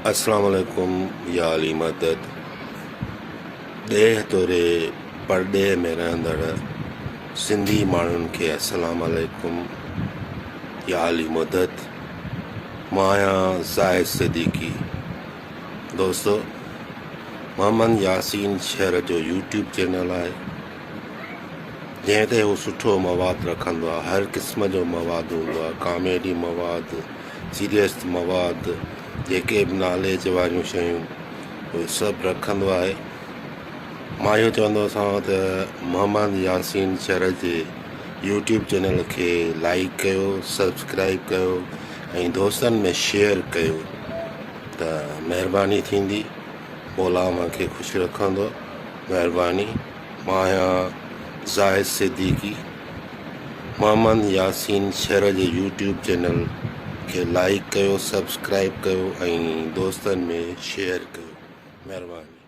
اسلام عليڪم يا علي مدد ڏيهه توڙي پرڏيهه ۾ رهندڙ سنڌي ماڻهن کي اسلام عليڪم يا علي مدد مان آهيان زاهد صديقي دوستو محمد ياسين شهر جو يوٽيوب چينل آهي جنهن تي هو سٺو مواد رکندو آهي هر قسم جو مواد هوندو آهي ڪاميڊي مواد سيريس مواد جيڪي به ناليج واريون شيون اهي سڀ رکندو آهي مان اهو چوندو سان ته محمد ياسين شر جي يوٽيوب چينل کي لائڪ ڪيو سبسڪرائب ڪيو ۽ دوستن ۾ شيئر ڪيو ته مهرباني ٿيندي مولا اوهان کي خوش رکندو مهرباني مان آهيان زاهد صديقي محمد ياسين شر جي يوٽيوب چينل کي لائڪ ڪيو سبسڪرائب ڪيو ۽ دوستن ۾ شيئر ڪيو مهرباني.